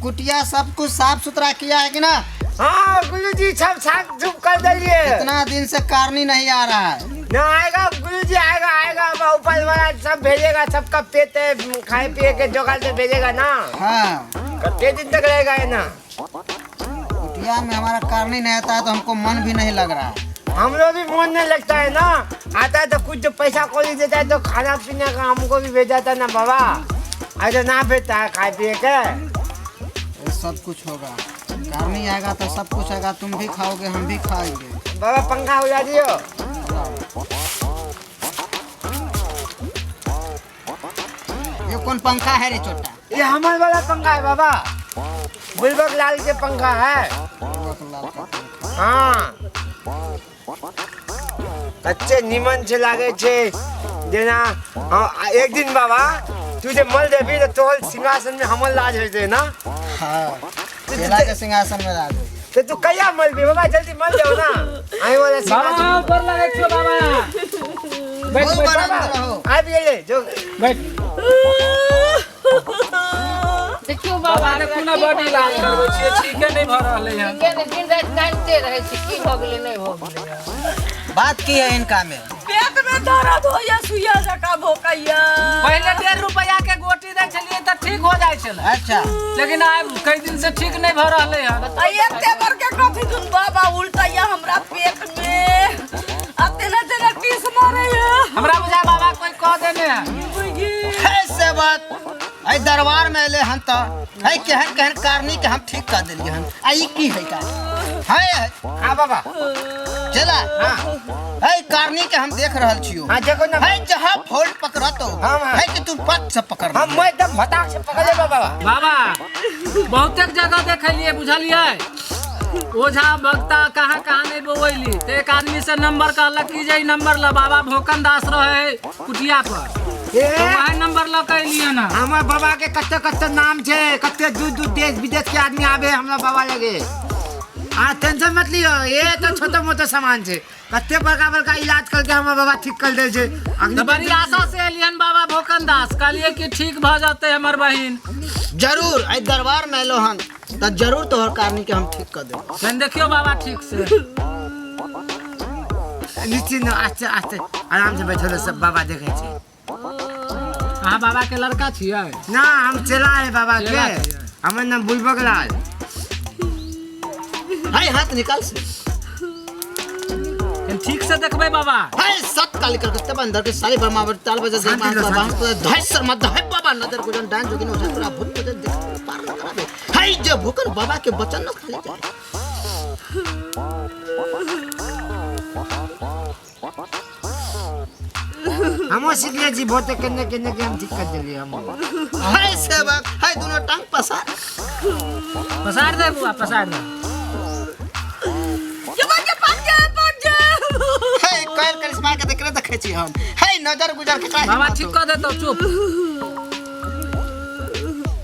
कुटिया सब कुछ साफ सुथरा किया है कि ना? हाँ गुरु जी, सब साफ सुफ कर दिए। इतना दिन से कारनी नहीं आ रहा है। ना आएगा गुरु जी, आएगा आएगा, अब ऊपर वाला सब भेजेगा, सबका पेट है, खाए पिए के जोगाड़ से भेजेगा ना। हाँ। कितने दिन तक रहेगा ये ना? कुटिया में हमारा कारनी नहीं आता है तो हमको मन भी नहीं लग रहा है। हम लोग भी मन नहीं लगता है ना, आता है तो कुछ जो पैसा कोई देता है तो खाना पीने का हमको भी भेजा था ना बाबा, ऐसा ना भेजता है खाए पिए के। ये सब कुछ होगा, कारनी आएगा तो सब कुछ आएगा, तुम भी खाओगे हम भी खाएंगे। बाबा पंखा उड़ा दियो। ये कौन पंखा है रे छोटा? ये हमारे वाला पंखा है बाबा, बुलबक लाल के पंखा है। लाल का पंखा। हाँ अच्छे निमन से लागे छे जेना। हाँ, एक दिन बाबा तू जे मल देबी तो तोहर सिंहासन में हमर लाज होते ना। हाँ, केला के सिंहासन में राज होई। तो तू कहिया मलबी बाबा, जल्दी मल जाओ ना। आई वाला बाबा सिंहासन ऊपर लगे छो बाबा। बैठ बहुत बैठ बड़ा बाबा, रहो। आबि गेलै जो। बैठ। देखियो बाबा बाबा देखू ना बड इलाज करबै छियै, ठीके नहि भऽ रहलै हन। ठीके नहि, दिन राति कानिते रहै छी, की भऽ गेलै नहि भऽ गेलै। बात की है इनका में? पेट में दर्द होइया, सुइया जकाँ भोकैया। पहिले 1.5 रुपया के गोटी दै छलियै तऽ ठीक हो जाइ छलै। अच्छा। लेकिन आब कई दिन से ठीक नहीं भऽ रहलै हन। आ एते बड़के कथी दुन बाबा उल्टैया हमरा पेट में, आ तेना तेना टीस मारैया। हमरा बुझाय बाबा कोई कह देने है। है सेवक, एहि दरबार में एले हन तऽ है केहन केहन कारनी के हम ठीक कर देलियै हन, आ ई की है का है? हाँ बाबा। चला। हाँ। है कारनी के हम देख रहल छियो। हाँ देखो ना। है जहाँ फोल्ड पकड़तो हाँ, हाँ। है कि तू पट से पकड़। हम मैं एकदम फटाक से पकड़ लेबा बाबा। बाबा बहुतेक जगह देखलिए बुझलिए, ओझा भक्ता कहाँ कहाँ नहीं बोवैली। तो एक आदमी से नंबर कहलक कि जे नंबर ल बाबा भोकन दास रहे कुटिया पर, ए, तो वही नंबर ल के अलियै ना। हमर बाबा के कते कते नाम छे, कते दूर दूर देश विदेश के आदमी आबे हमरा बाबा लगे। आ टेंशन मत लियो, ये तो छोटा मोटा सामान छे, कते बड़का बड़का इलाज करके हमर बाबा ठीक कर दे छे। तो बड़ी आशा से एलियन बाबा भोकन दास, कहलिए कि ठीक भ जते हमर बहिन। जरूर एहि दरबार में एलो हन तऽ जरूर तोहर कारनी के हम ठीक कर देब। तहन देखियो बाबा ठीक से। निश्चिंत आस्ते आस्ते आराम से बैठल सब बाबा देखे छे। अहाँ बाबा के लड़का छियै? ना हम चेला है बाबा चेला के, छियै। हमर नाम बुलबक लाल। है हाथ निकाल से। तहन ठीक से देखबै बाबा। है सत काली कलकत्ता बंदर के सारी बर्मा ताल बजे शांति लो, शांति। धै शर्मा धै बाबा नजर गुजन डांस जोगिन ओझा तोरा भूत बजे देख पार न कराबे। है जे भूखन बाबा के वचन न खाली जाए। हमो सीखले छी बहुत केने केने के हम ठीक कर देलियै हम। है सेवक, है दोनों टांग पसार। पसार दे बुआ, पसार दे। है कैल करिश्मा के देखरे देखै छी हम। है नजर गुजर के काहे बाबा हिम्मत ठीक हो? कर देतौ, चुप।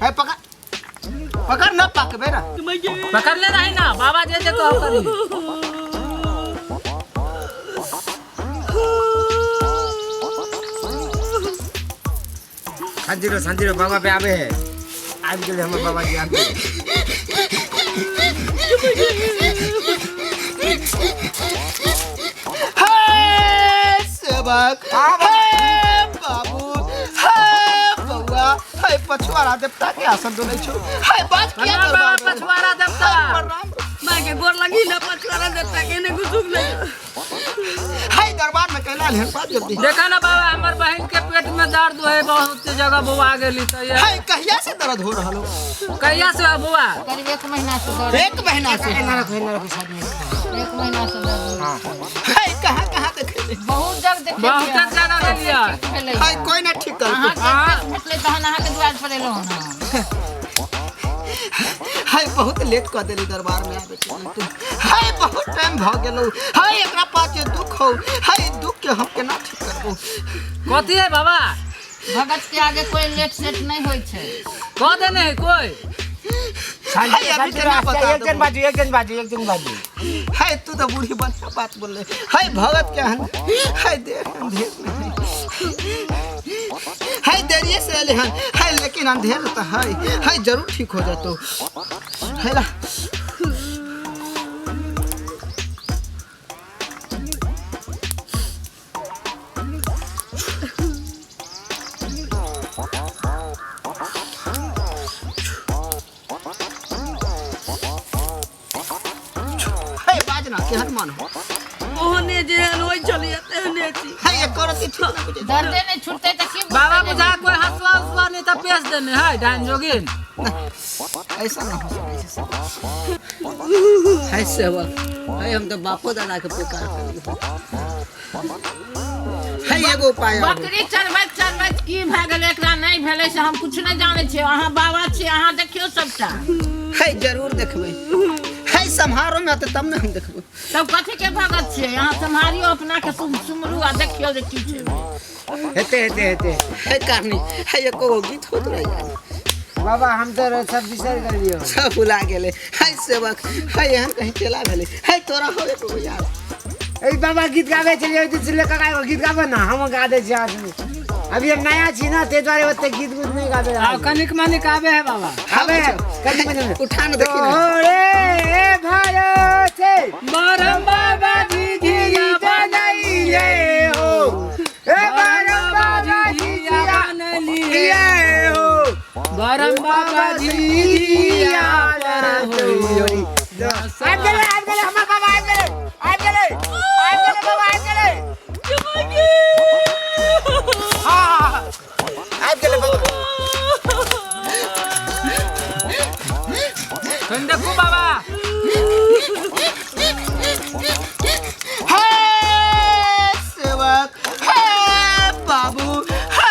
है पकड़ पकड़ न पकबे ना। पकड़ ले रही ना बाबा, जे जे कहब करी। शांति रहो शांति रहो, बाबा पे आबे है, आबि गेलै हमर बाबा जी आबि गेलै। है सेवक, है बाबू, है बउआ, है पछुआरा देवता के आसन डोलै छौ। है बात किया प्रणाम दरबार बाबा में? पछुआरा देवता। प्रणाम। माय के गोर लगी ना पछुआरा देवता के ने घुसुक नहीं। है दरबार में कैला हन बात जल्दी। देखा ना बाबा हमर बहिन के पेट में दर्द है, बहुत जगह बौआ गेली त ये। है कहिया से दर्द हो रहल हो? कहिया से बौआ? करीब 1 महीना से दर्द। 1 महीना से। एना रखो, एना रखो, साइड में। 1 महीना से दर्द। हाँ। है कहाँ कहाँ देखे? बहुत जगह देखे। बहुत जगह गेलियै। है कोई ना ठीक कर। अहाँ के भेटलै तहन अहाँ के दुआर पर एलहुँ हन। है बहुत लेट कर देली दरबार में आबे के तू। है बहुत टाइम भ गेलौ। है एकरा पास जे दुख हो, है दुख के हम केना ठीक करबो? कथी है बाबा? भगत के आगे कोई लेट सेट नहीं होई छै। कह देने है कोई? शांति है, अभी शांति केना रहो, बता एक जन देबो? बाजू, एक जन बाजू, एक जन बाजू। है तू तो बूढ़ी बढ़िया बात बोलले। है भगत के हन, है देख अंधेर में। है देरिए से एले हन है, लेकिन अंधेर तो है है, जरूर ठीक हो जातो है ला। है बाजना केहन मन हो ओहने जेहन होइ छलियै तेहने छी। है एको रत्ती ठीक ना बुझे। दर्दे नहीं छूटते तो की बाबा बुझा कोई हसुआ उसुआ नहीं तो पेश देने है डाइन जोगिन। ऐसा ना हो सके छै। है सेवक है, हम तो बापो दादा के पुकार करियो है, एगो उपाय और। बकरी चरबैत चरबैत की भए गेलै एकरा नहीं भेलै से हम कुछ नहीं जानै छियै। अहाँ बाबा छी, अहाँ देखियौ सबटा। है जरूर देखबै है, सम्हारो में आते तब ने हम देखबै। तब कथी के भगत छियै अहाँ? सम्हारियौ अपना के, सुमरू आ देखियौ जे की छै। हेते हेते हेते। है कारनी है, एको गो गीत होत रह यार। बाबा हम तो सब बिसर गेलियो। सब भुला गेलै। है सेवक है, एहन कहीं चला भेलै है तोरा हो एको गो याद? ए बाबा गीत गाबै छलियै ओहि दिन से लेकर एगो गीत गाबो ना, हम गा दै छी अहाँ। अभी हम नया छी ना, ताहि दुआरे ओते गीत गुत नहीं गाबे। आ कनिक मनिक आबे है बाबा। आबे है कनिक मनिक। उठा न देखी ना। तोरे भरोसे बरम बाबा झिझिया बनैले हो, ए बरम बाबा झिझिया बनलिए हो, बरम बाबा झिझिया पर होइयो। आबि गेलै आबि गेलै हमर बाबा आबि गेलै आबि गेलै आबि गेलै बाबा आबि गेलै। आबि गेलै बाबा। कनि देखू बाबा। हे सेवक हे बाबू हे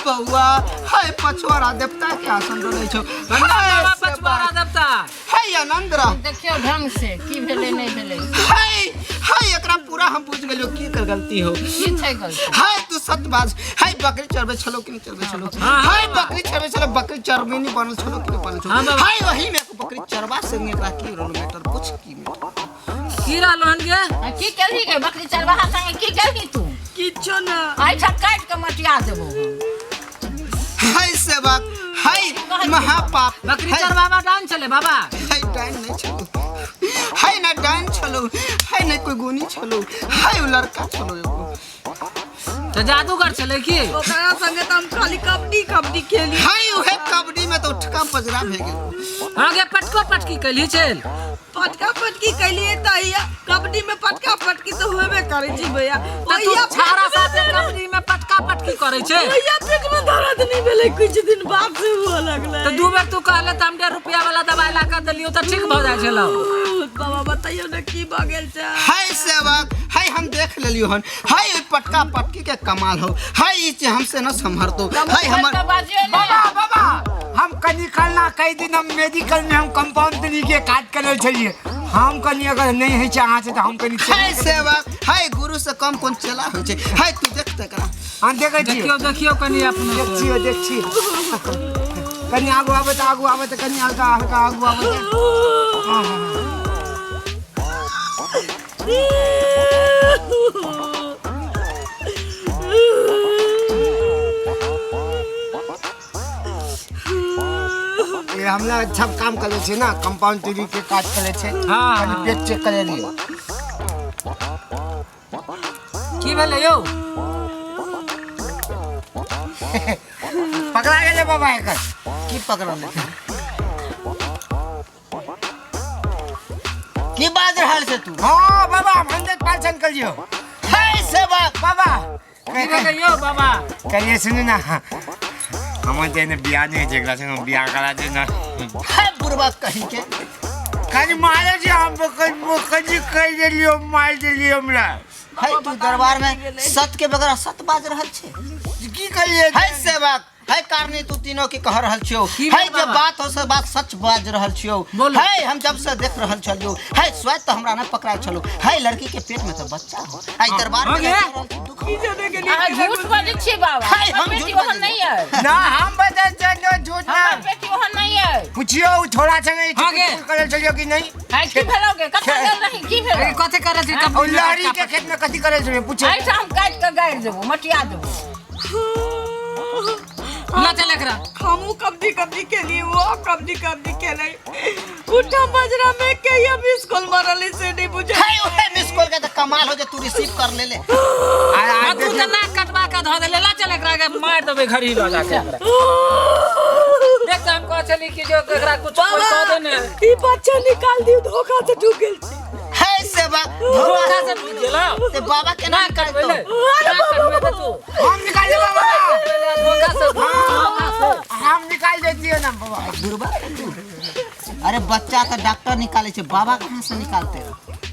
बउआ हे पछुआरा देवता के आसन डोलै छौ। प्रणाम बाबा पछुआरा देवता। हे आनंद रह। देखियौ ढंग से की भेलै नहीं भेलै। हे हे एकरा पूरा हम बुझ गेलियो की कर गलती हो। की छै गलती? हे तू सत बाज है, बकरी चरबै छलो कि नहीं चरबै छलो? हाँ, है बकरी चरबै छलो, बकरी चरबेनी बनल छलो कि नहीं बनल छलो? हाँ, बाबा। है वही में बकरी चरबा संगे एकरा की रहलो मैटर पूछ की मैटर की रहलो हन गे? आ की केलही गे बकरी चरवाहा संगे की केलही तू? किछो ना। एहिठाम काटि के मटिया देबौ हम। है सेवक है महापाप। बकरी है, चरवावा डाइन छलै बाबा। है डाइन नहीं छलो है ना, डाइन छलो है नहीं, कोई गुनी छलो है, उ लड़का छलो एगो। तो जादूगर छलै की? ओकरा संगे तऽ हम खाली कबड्डी कबड्डी खेली। है उहे कबड्डी में तो उठका पजरा भे गेल। हाँ गे पटको पटकी कैली छल? पटका पटकी कैलिए तऽ कबड्डी में पटका पटकी तऽ होबे करै छै भैया। तऽ तू छाड़ा साथे कबड्डी में पटका पटकी करै छै? ओहिया पेट में दर्द नहीं भेलै, कुछ दिन बाद से हुआ लगलै। तऽ दू बेर तू कहले तऽ हम 1.5 रुपया वाला दवाई ला के देलियो तऽ ठीक भऽ जाइ छलौ। बाबा बताइयो ना की भऽ गेल छै। है सेवक है, हम देख लेलियो हन है ओइ पटका पटकी के कमाल हो है, ई चीज हमसे न संभरतो है हमर। तऽ बाजियौ नहि। बाबा बाबा हम कनी कल ना कई दिन हम मेडिकल में हम कंपाउंड के काज करल छलिए। हम कनी अगर नहीं है अहाँ से तो हम कनी है सेवक है, गुरु से कम कोन चेला होइ छै है, तू देख त एकरा। हम देखै छी। देखियौ देखियौ कनि अपनो। देख छियो देख छी, कनी आगू आबै तऽ आगू आबै तऽ कनी हल्का हल्का आगू आबै तऽ। हाँ, हाँ, हाँ। ये हमरा सब काम करे छै ना, कंपाउंड टीवी के काज करे छै। हाँ, कनी हाँ। पेट चेक करे लियो। की भेलै यौ? पकड़ा गेलै बाबा एकर। की पकड़ल की बाज रहल छै तू? हाँ बाबा हम 100% कर लियो। है सेवक बाबा की भेलै यौ बाबा? कहिए सुनू ना, हमर जे ने बियाह नहीं छै एकरा संग बियाह करा दे ना। है बुढ़वा कहीं के कनी मारे छै हम कनी कहि देलियो मारि देलियो हमरा। है तू दरबार में सत के बगैर असत बाज रहल छै। की कहिए? है सेवक है कारनी तू तीनों के कह रहल छियो की है, भेल जे बाबा? बात हो से बात सच बाज रहल छियो। बोलू। है हम जब से देख रहल छलियो है, स्वयं तो हमरा न पकड़ा छलो है, लड़की के पेट में तो बच्चा हो आई दरबार में हाँ गे? देख रहल छी, दुख हो। अहाँ झूठ बजै छियै बाबा। हाय, हम हमर बेटी झूठ ओहन बजै नहीं अइ। ना हम बता चलो झूठ ना हमर बेटी ओहन नहीं अइ। पूछियो उ छोड़ा संगे हाँ गे। करल छलियो कि नहीं? आइ की भेलौ गे? कतऽ गेल रही? की भेलौ? ए, कथी करै छी और कबड्डी में लहरी पटका के पटकी? खेत में कथी करल छलियो पूछियो। एहिठाम हम काटि के गाड़ि देबौ, मटिया देबौ। ला चल एकरा। हमू कबड्डी कबड्डी खेली, वो कबड्डी कबड्डी खेले, उठा बजरा में के ये मिस कॉल मारले से नहीं बुझे। है ओहे मिस कॉल के तो कमाल हो जे तू रिसीव कर ले ले। आ आ तू तो नाक कटवा के धऽ देले, ला चल एकरा के मार देबै घर ही लऽ जाके एकरा। देख तऽ हम कहै छली कि जो एकरा कुछ कोई कह दे ने। ई बच्चा निकाल दियो, धोखा से ढुक गेल छी। है सेवा धोखा से ढुक गेलौ। ते बाबा के ना नाक कटबै ले। अरे नाक कटबै तऽ तू। हम निकाल दे बाबा, धोखा से, धोखा से। हम निकाल देती है ना बाबा। दुर्बा तू, अरे बच्चा का डॉक्टर निकाले छे, बाबा कहाँ से निकालते?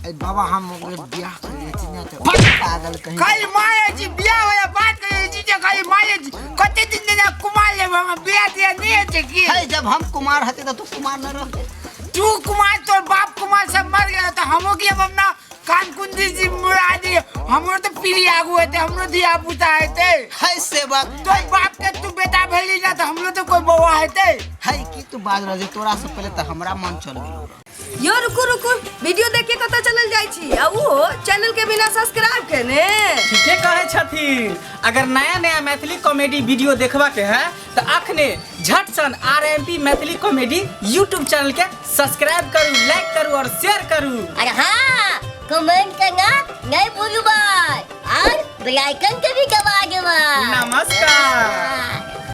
ए बाबा हम ओकरे बियाह कर लेती ना तो। पागल कहीं। खाली माया जी बियाह वाला बात करे जी, जे खाली माया जी कते दिन ना कुमार ले हम बियाह दिया नहीं है जे की। है जब हम कुमार हते तो तू कुमार न रहते। तू कुमार, तोर बाप कुमार सब मर गया तो हमो की अब अपना कान कुंदी जी मुड़ा दी, हमरो तो पीढ़ी आगू हेते, हमरो धिया पुता हेते। है सेवक तोर बाप के तू बेटा भेली ना तो हमरो तो कोई बउआ हेते। है की तू बाज रह जे, तोरा से पहले तो हमरा मन चल गेलो। यो रुकू रुकू, वीडियो देख के कतऽ चलल जाइ छी आ उहो चैनल के बिना सब्सक्राइब केने? ठीके कहै छथिन। अगर नया नया मैथिली कॉमेडी वीडियो देखबा के है तो अखने झट सन RMP Maithili comedy YouTube channel के सब्सक्राइब करू, लाइक करू और शेयर करू। और हाँ, कमेंट करना नहीं भूलू भाई, और बेल आइकन के भी दबा देबा। नमस्कार।